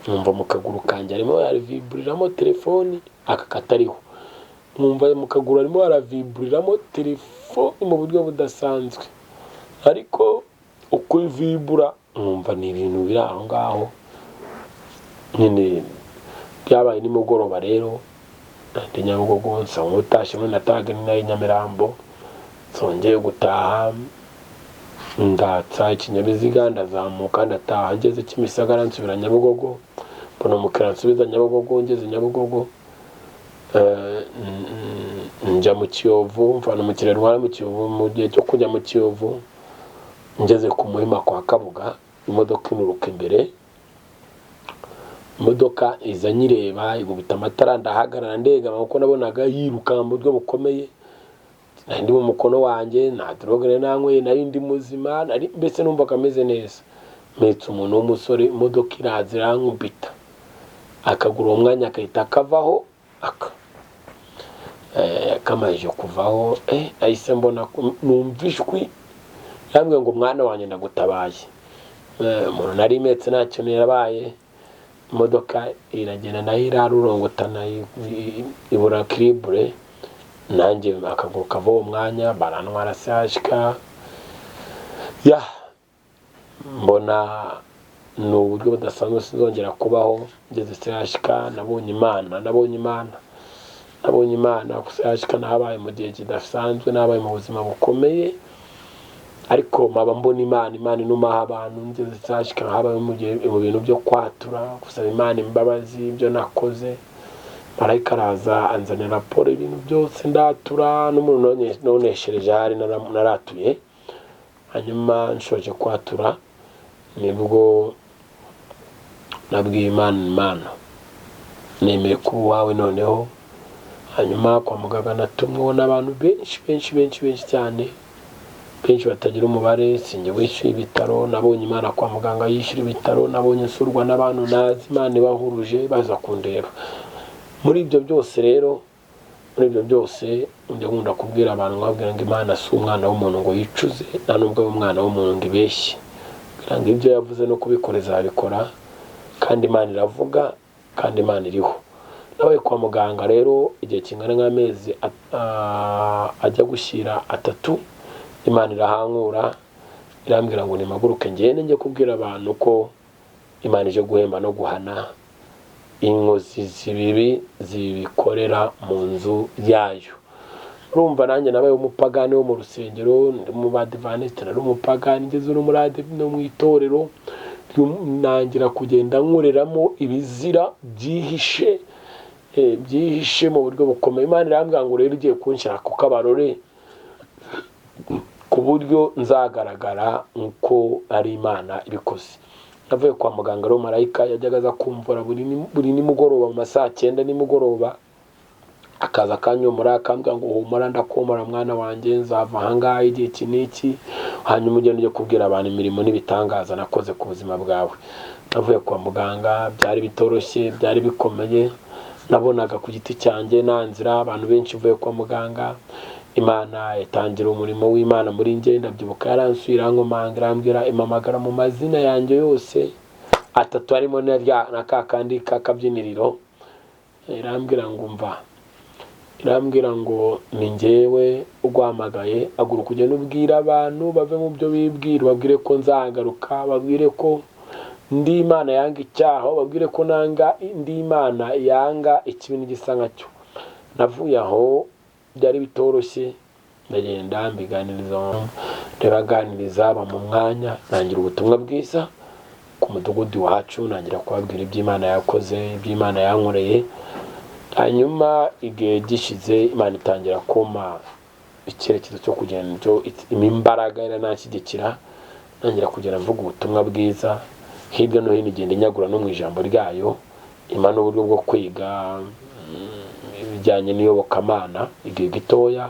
nkumva mu kaguru kanjye harimo haraviburiramo telefoni, aka katariho, nkumva mu kaguru harimo haraviburiramo telefoni mu buryo budasanzwe, ariko uko ivibura nkumva ni ibintu biri aho ngaho nyine. Byabaye nimugoroba rero, ndi Nyabugogo, nsa nk'utashye muri natahaga ni nayo Nyamirambo, nsongeye gutaha, ndatsa ikinyabiziga, ndazamuka, ndataha. Ngeze Kimisagara nsubira Nyabugogo, mbona umukiriya nsubiza Nyabugogo. Ngeze Nyabugogo, njya mu Kiyovu, mvana umukiriya ntwara mu Kiyovu. Mu gihe cyo kujya mu Kiyovu, ngeze ku Muhima kwa Kabuga, imodoka imuruka imbere. Imodoka iza nyireba, igubita amatara, ndahagarara, ndegama, kuko nabonaga yiruka mu buryo bukomeye. Nari ndi mu mukono wanjye, nta drogue nari nanyweye, nari ndi muzima, nari mbese numvaga ameze neza. Mpetse umuntu w'umusore, imodoka iraza irankubita akaguru, uwo mwanya agahita kavaho. Aka kamajije kuvaho, nahise mbona numva ijwi yambwiye ngo mwana wanjye ndagutabaye. Umuntu nari mpetse nta kintu yabaye. Imodoka iragenda nayo irarurongotana, ibura kiribure, nanjye akaguru kava uwo mwanya, barantwara CHK. Ya mbona ni uburyo budasanzwe sinzongera kubaho. Ngeze CHK nabonye Imana, nabonye Imana, nabonye Imana. CHK nahabaye mu gihe kidasanzwe, nabaye mu buzima bukomeye. Ariko mpaba mbona Imana, Imana inumaho abantu ngeze cyashika haba mu bintu byo kwatura, gusaba Imana imbabazi ibyo nakoze. Marayika araza anzanira raporo ibintu byose, ndatura n'umuntu noneshereje ahari naratuye. Hanyuma nshoje kwatura nibwo nabwiye Imana, Imana nemeye kuba uwawe noneho. Hanyuma kwa muganga natumweho n'abantu benshi benshi benshi benshi cyane, benshi batagira umubare. Sinjye wishyuye ibitaro, nabonye Imana kwa muganga yishyura ibitaro, nabonye nsurwa n'abantu nazi Imana ibahuruje baza kundeba. Muri ibyo byose rero, muri ibyo byose njya nkunda kubwira abantu, nkababwira ngo Imana si umwana w'umuntu ngo yicuze, nta nubwo ari umwana w'umuntu ngo ibeshye. Kugira ngo ibyo yavuze no kubikora izabikora, kandi Imana iravuga, kandi Imana iriho. Nabaye kwa muganga rero igihe kingana nk'amezi ajya gushyira 3, Imana irahankura, irambwira ngo nimpaguruke ngende njye kubwira abantu ko Imana ije guhemba no guhana inkozi z'ibibi zibikorera mu nzu yayo. Urumva nanjye nabaye umupagani wo mu rusengero, ndi mu Badivantiste, nari umupagani ngeze no muri no mu itorero, nangira kugenda nkoreramo ibizira byihishe, byihishe mu buryo bukomeye. Imana irambwira ngo rero igiye kunshyira ku kabarore ku buryo nzagaragara nko ari Imana ibikoze. Navuye kwa muganga rero marayika yajyaga aza kumvura buri nimugoroba mu masaha 9 nimugoroba, akaza akanyomora akambwira ngo humura ndakomora mwana wanjye, nzava ahangaha igihe iki n'iki, hanyuma ugende ujye kubwira abantu imirimo n'ibitangaza nakoze ku buzima bwawe. Navuye kwa muganga byari bitoroshye, byari bikomeye, nabonaga ku giti cyanjye nta nzira, abantu benshi mvuye kwa muganga. Imana itangira umurimo w'Imana muri njye, ndabyibuka yaransuye irankomanga irambwira impamagara mu mazina yanjye yose 3 harimo na ka kandi k'akabyiniriro, irambwira ngo umva, irambwira ngo ni njyewe uguhamagaye, haguruka ugende ubwire abantu bave mu byo bibwira, babwire ko nzagaruka, babwire ko ndi Imana yanga icyaha, babwire ko nanga ndi Imana yanga ikibi n'igisa nkacyo. Navuye aho byari bitoroshye, ndagenda mbiganiriza, ndabaganiriza bampa umwanya, ntangira ubutumwa bwiza ku mudugudu wacu, ntangira kubabwira ibyo Imana yakoze, ibyo Imana yankoreye. Hanyuma igihe gishize Imana itangira kumpa icyerekezo cyo kugenda, cyo imbaraga irananshyigikira, ntangira kugenda mvuga ubutumwa bwiza hirya no hino, igenda inyagura no mu ijambo ryayo, impa n'uburyo bwo kwiga ibijyanye n'iyobokamana igihe gitoya.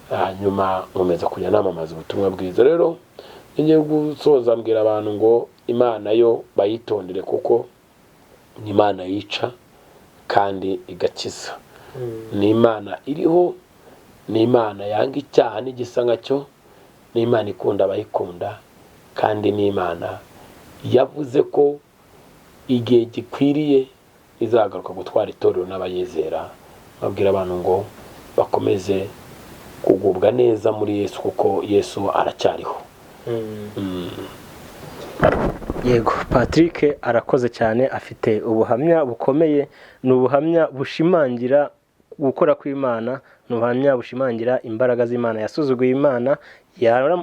Hanyuma nkomeza kujya namamaza ubutumwa bwiza. Rero ngiye gusoza mbwira abantu ngo Imana yo bayitondere, kuko ni Imana yica kandi igakiza, ni Imana iriho, ni Imana yanga icyaha n'igisa nkacyo, ni Imana ikunda abayikunda, kandi ni Imana yavuze ko igihe gikwiriye izagaruka gutwara itorero n'abayizera. Babwira abantu ngo bakomeze kugubwa neza muri Yesu, kuko Yesu aracyariho. Yego, Patrick arakoze cyane, afite ubuhamya bukomeye, ni ubuhamya bushimangira gukora kw'Imana, ni ubuhamya bushimangira imbaraga z'Imana. Yasuzuguye Imana,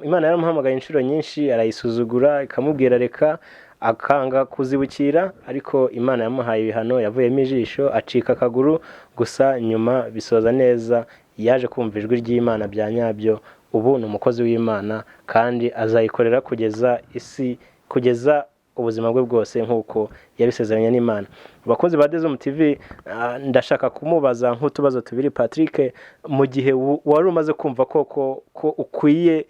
Imana yaramuhamagaye inshuro nyinshi arayisuzugura, ikamubwira reka, akanga kuzibukira, ariko Imana yamuhaye ibihano, yavuyemo ijisho, acika akaguru, gusa nyuma bisoza neza, yaje kumva ijwi ry'Imana bya nyabyo. Ubu ni umukozi w'Imana kandi azayikorera kugeza isi, kugeza ubuzima bwe bwose nk'uko yabisezeranye n'Imana. Abakunzi ba Dezum TV, ndashaka kumubaza nk'utubazo tubiri. Patrick, mu gihe wari umaze kumva koko ko ukwiye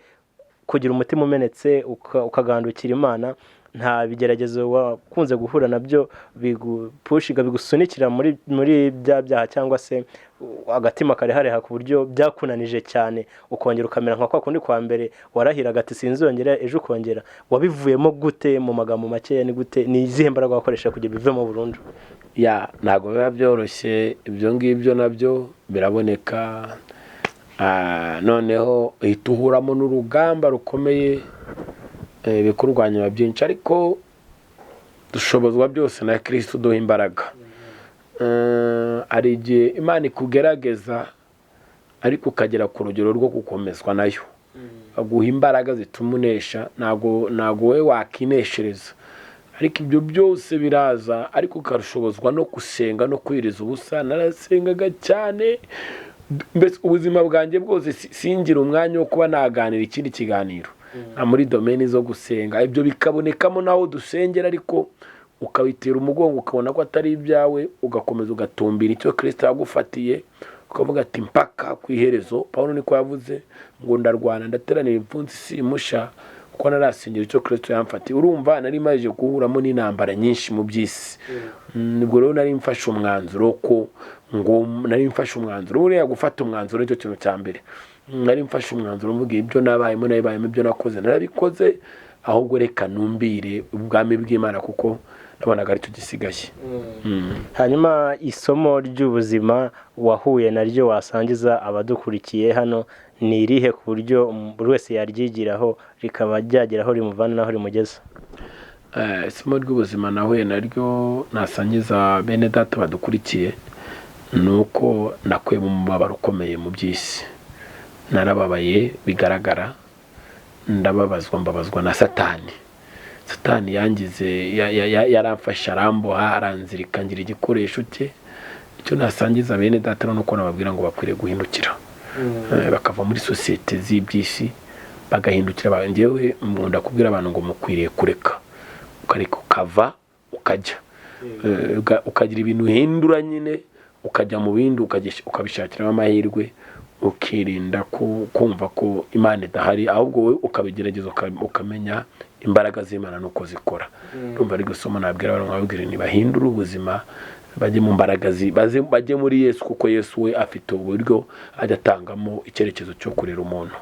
kugira umutima umenetse ukagandukira Imana, nta bigeragezo wakunze guhura nabyo bigupushinga, bigusunikira muri bya byaha, cyangwa se agatima karehareha ku buryo byakunanije cyane, ukongera ukamera nka kwa kundi kwa mbere warahiraga ati sinzongera, ejo ukongera? Wabivuyemo gute? Mu magambo makeya, ni gute, ni izihe mbaraga wakoresha kugira bivemo burundu? Ya, ntabwo biba byoroshye ibyo ngibyo, nabyo biraboneka. Noneho uhita uhuramo n'urugamba rukomeye, ibikurwanya byinshi, ariko dushobozwa byose na Kristo uduha imbaraga. Hari igihe Imana ikugerageza ariko ukagera ku rugero rwo gukomezwa nayo. Aguha imbaraga zituma unesha. Ntabwo wowe wakineshereza, ariko ibyo byose biraza, ariko ukarushobozwa no gusenga no kwiriza ubusa. Narasengaga cyane, mbese ubuzima bwanjye bwose singira umwanya wo kuba naganira ikindi kiganiro nka muri domaine zo gusenga. Ibyo bikabonekamo n'aho dusengera, ariko ukabitera umugongo, ukabona ko atari ibyawe, ugakomeza ugatumbira icyo Kirisito yagufatiye, ukavuga ati mpaka ku iherezo. Paul niko yavuze ngo ndarwana, ndateranira ibipfunsi simusha, kuko narasengera icyo Kirisito yamfatiye. Urumva nari maze guhuramo n'intambara nyinshi mu by'isi. Ubwo rero nari mfashe umwanzuro ko ngo nari mfashe umwanzuro. Buriya gufata umwanzuro nicyo kintu cya mbere. Nari mfashe umwanzuro mvuga ibyo nabayemo nabibayemo, ibyo nakoze narabikoze, ahubwo reka numbire ubwami bw'Imana kuko nabonaga aricyo gisigaye. Hanyuma isomo ry'ubuzima wahuye naryo wasangiza abadukurikiye hano ni irihe, ku buryo buri wese yaryigiraho rikaba ryagera aho rimuvana n'aho rimugeza? Isomo ry'ubuzima nahuye naryo nasangiza bene data badukurikiye ni uko nakuyemo umubabaro ukomeye mu by'isi. Narababaye bigaragara, ndababazwa, mbabazwa na Satani. Satani yangize yaramfashe, aramboha, aranzirika, ngira igikoresho cye. Icyo nasangiza bene data ni uko nababwira ngo bakwiriye guhindukira, bakava muri sosiyete z'iby'isi bagahindukira. Njyewe nkunda kubwira abantu ngo mukwiriye kureka, ukareka, ukava, ukajya, ukagira ibintu uhindura nyine, ukajya mu bindi, ukabishakiramo amahirwe, ukirinda kumva ko Imana idahari, ahubwo wowe ukabigerageza, ukamenya imbaraga z'Imana n'uko zikora. Ndumva ari gusoma nabwira abantu, nkababwira ntibahindure ubuzima, bajye mu mbaraga bajye muri Yesu, kuko Yesu we afite uburyo ajya atangamo icyerekezo cyo kurera umuntu.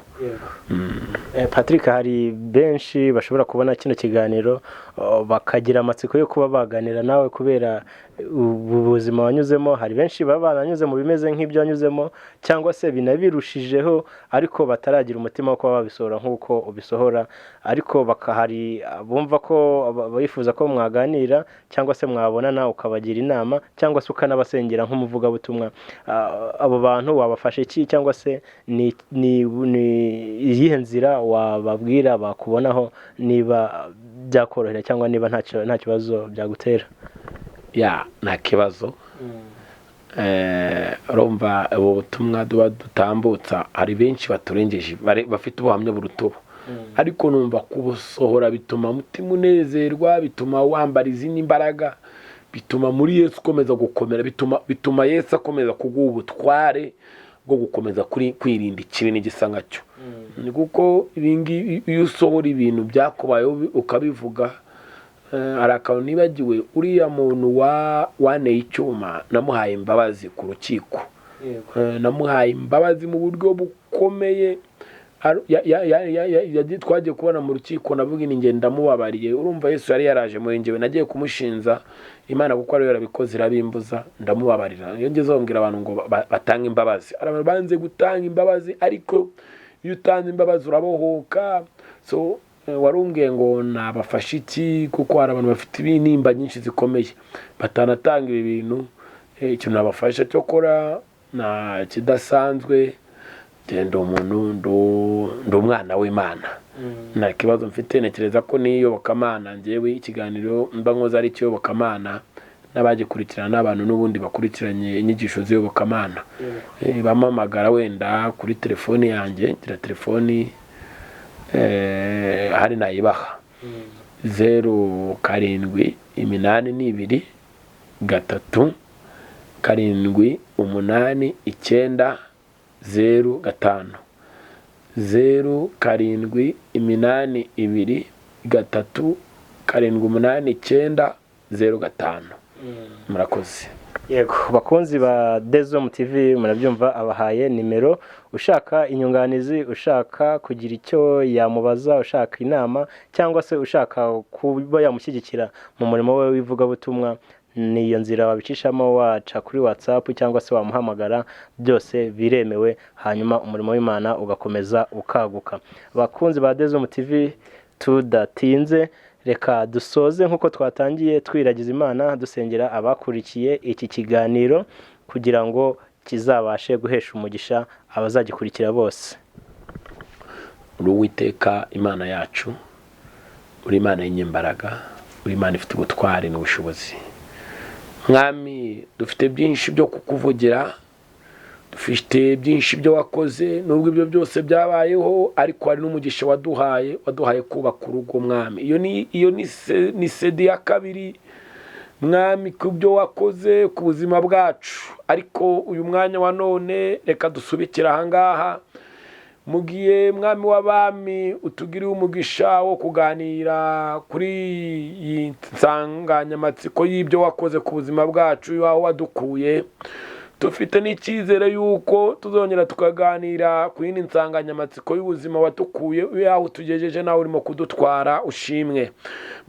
Patrick, hari benshi bashobora kubona kino kiganiro, bakagira amatsiko yo kuba baganira nawe kubera ubu buzima wanyuzemo. Hari benshi baba baranyuze mu bimeze nk'ibyo wanyuzemo cyangwa se binabirushijeho, ariko bataragira umutima wo kuba babisohora nk'uko ubisohora, ariko hari bumva ko bifuza ko mwaganira cyangwa se mwabonana ukabagira inama cyangwa se ukanabasengera nk'umuvugabutumwa. Abo bantu wabafasha iki, cyangwa se ni iyihe nzira wababwira bakubonaho, niba byakorohera cyangwa niba nta kibazo byagutera? Ya, nta kibazo. Urumva ubu butumwa tuba dutambutsa, hari benshi baturengeje bafite ubuhamya buruta ubu, ariko numva kubusohora bituma umutima unezerwa, bituma wambara izindi mbaraga, bituma muri Yesu ukomeza gukomera, bituma Yesu akomeza kuguha ubutware bwo gukomeza kwirinda ikibi n'igisa nkacyo. Ni kuko ibingibi iyo usohora ibintu byakubayeho ukabivuga. Hari akantu nibagiwe: uriya muntu waneye icyuma namuhaye imbabazi ku rukiko. Namuhaye imbabazi mu buryo bukomeye. Twagiye kubona mu rukiko, navuga ni ngenda ndamubabariye. Urumva Yesu yari yaraje muri njyewe, nagiye kumushinza Imana kuko ariyo yarabikoze irabimbuza, ndamubabarira. Iyo ngezeho mbwira abantu ngo batange imbabazi. Hari abantu banze gutanga imbabazi, ariko iyo utanze imbabazi urabohoka. So warumbwiye ngo nabafashe iki, kuko hari abantu bafite intimba nyinshi zikomeye batanatanga ibi bintu. Ikintu nabafasha cyokora nta kidasanzwe, ndi umuntu, ndi umwana w'Imana, nta kibazo mfite. Ntekereza ko n'iyobokamana, njyewe ikiganiro mba nkoze ari icy'iyobokamana, n'abagikurikirana n'abantu n'ubundi bakurikiranye inyigisho z'iyobokamana. Bampamagara wenda kuri telefoni yanjye, ngira telefoni, hari nayibaha: 0782 3 7 8 9 0 5, 0782 3 7 8 9 0 5. Murakoze. Yego, bakunzi ba Dezom TV, murabyumva, abahaye nimero. Ushaka inyunganizi, ushaka kugira icyo yamubaza, ushaka inama cyangwa se ushaka kuba yamushyigikira mu murimo we w'ivugabutumwa, ni iyo nzira wabicishamo: waca kuri WhatsApp cyangwa se wamuhamagara, byose biremewe, hanyuma umurimo w'Imana ugakomeza ukaguka. Bakunzi ba Dezom TV, tudatinze reka dusoze nk'uko twatangiye, twiragiza Imana, dusengera abakurikiye iki kiganiro kugira ngo kizabashe guhesha umugisha abazagikurikira bose. Uri Uwiteka Imana yacu, uri Imana y'inyembaraga, uri Imana ifite ubutwari n'ubushobozi. Mwami, dufite byinshi byo kukuvugira, dufite byinshi byo wakoze. Nubwo ibyo byose byabayeho, ariko hari n'umugisha waduhaye, waduhaye kubaka urugo. Mwami, iyo ni sedi ya kabiri, Mwami, ku byo wakoze ku buzima bwacu. Ariko uyu mwanya wa none reka dusubikire ahangaha. Mugiye, Mwami w'abami, utugiriye umugisha wo kuganira kuri iyi nsanganyamatsiko y'ibyo wakoze ku buzima bwacu, aho wadukuye. Dufite n'icyizere y'uko tuzongera tukaganira ku yindi nsanganyamatsiko y'ubuzima watukuye, yaho utugejeje nawe urimo kudutwara. Ushimwe,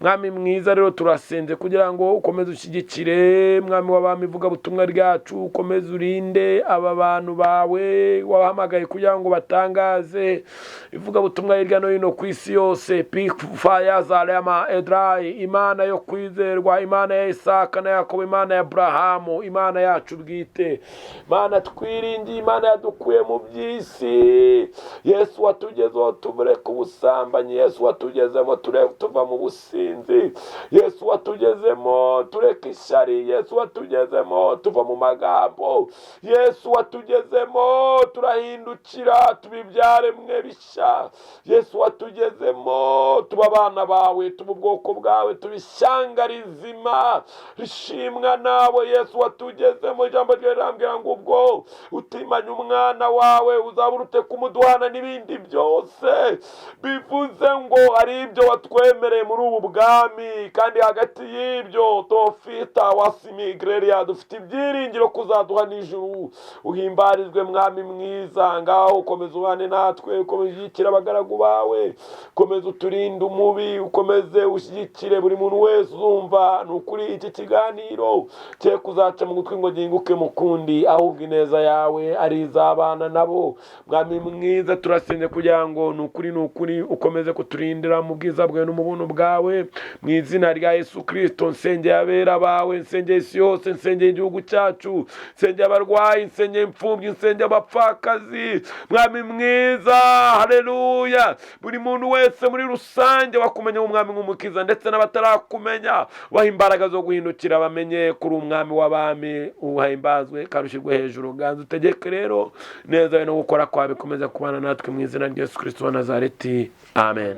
Mwami mwiza. Rero turasenze kugira ngo ukomeze ushyigikire, Mwami w'abami, ivugabutumwa ryacu, ukomeze urinde aba bantu bawe wabahamagaye kugira ngo batangaze ivugabutumwa hirya no hino ku isi yose. Pifaya zarema edrayi, Imana yo kwizerwa, Imana ya Isaka na Yakobo, Imana ya Aburahamu, Imana yacu bwite, Imana twiringiye, Imana yadukuye mu by'isi, Yesu watugezeho tumureka ubusambanyi, Yesu watugezemo tuva mu businzi, Yesu watugezemo tureka ishyari, Yesu watugezemo tuva mu magambo, Yesu watugezemo turahindukira tuba ibyaremwe bishya, Yesu watugezemo tuba abana bawe, tuba ubwoko bwawe, tuba ishyanga rizima rishimwa nawe. Yesu watugezemo, ijambo ryawe rirambwira ngo ubwo utimanye umwana wawe, uzabura ute kumuduhana n'ibindi byose? Bivuze ngo hari ibyo watwemereye muri ubu bwami, kandi hagati y'ibyo tofita wasimigreria dufite ibyiringiro kuzaduha n'ijuru. Uhimbarizwe, Mwami mwiza. Ngaho ukomeze ubane natwe, ukomeze ushyigikire abagaragu bawe, ukomeze uturinde umubi, ukomeze ushyigikire buri muntu wese uzumva. Ni ukuri iki kiganiro cye kuzaca mu gutwi ngo gihinguke mu kundi, ahubwo ineza yawe ari iz'abana nabo. Mwami mwiza, turasenze kugira ngo ni ukuri ukomeze kuturindira mu bwiza bwawe no mu buntu bwawe. Mu izina rya Yesu Kirisito, nsengeye abera bawe, nsengeye isi yose, nsengeye igihugu cyacu, nsengeye abarwayi, nsengeye imfubyi, nsengeye abapfakazi. Mwami mwiza, haleluya, buri muntu wese muri rusange wakumenya nk'umwami, nk'umukiza, ndetse n'abatarakumenya, baha imbaraga zo guhindukira bamenye kuri umwami w'abami. Uhimbazwe kandi ushyirwe hejuru. Ganza utegeke rero, neza no gukora kwawe bikomeza kubana natwe, mu izina rya Yesu Kirisito wa Nazareti, amen.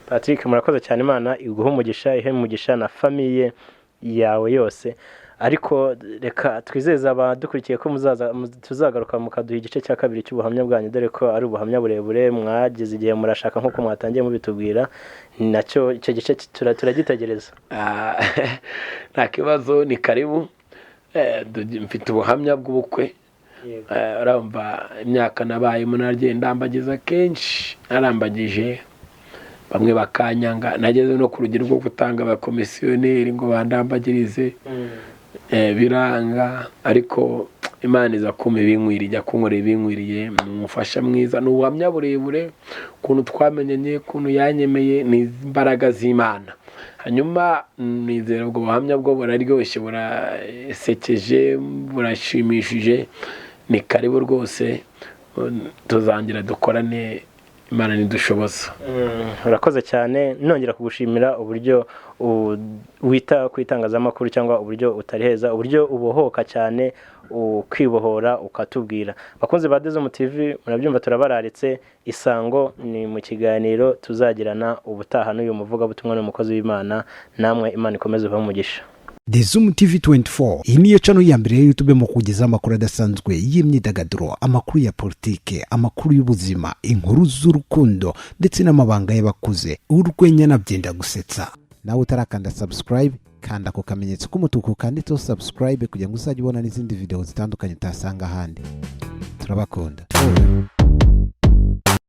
Patrick, murakoze cyane. Imana iguhe umugisha, ihe umugisha na famille yawe yose. Ariko reka twizeze abadukurikiye ko muzaza, tuzagaruka mukaduha igice cya kabiri cy'ubuhamya bwanyu, dore ko ari ubuhamya burebure mwageze igihe murashaka, nk'uko mwatangiye mubitubwira. Nacyo icyo gice turagitegereza. Ah, nta kibazo, ni karibu. Mfite ubuhamya bw'ubukwe. Urumva imyaka nabayemo, nagiye ndambagiza kenshi, narambagije bamwe bakanyanga, nageze no ku rugero rwo gutanga abakomisiyoneri ngo bandambagirize, biranga. Ariko Imana iza kumpa ibinkwiriye, ijya kunkorera ibinkwiriye, ni umufasha mwiza. Ni ubuhamya burebure, ukuntu twamenyanye, ukuntu yanyemeye, ni imbaraga z'Imana. Hanyuma nizera ubwo buhamya bwo buraryoshye, burasekeje, burashimishije. Ni karibu rwose, tuzangira dukorane, Imana nidushoboza. Urakoze cyane. Nongera kugushimira uburyo wita ku itangazamakuru, cyangwa uburyo utariheza, uburyo ubohoka cyane, ukibohora ukatubwira. Bakunzi ba Dezomu TV, murabyumva, turabararitse. Isango ni mu kiganiro tuzagirana ubutaha n'uyu muvugabutumwa n'umukozi w'Imana. Namwe Imana ikomeze ubahe umugisha. The Zoom TV 24, iyi niyo channel ya mbere ya YouTube mu kugezaho amakuru adasanzwe y'imyidagaduro, amakuru ya politike, amakuru y'ubuzima, inkuru z'urukundo ndetse n'amabanga y'abakuze, urwenya na byenda gusetsa. Nawe utarakanda subscribe, kanda ako kamenyetso k'umutuku kanditseho subscribe kugira ngo uzajye ubona n'izindi video zitandukanye utasanga ahandi. Turabakunda.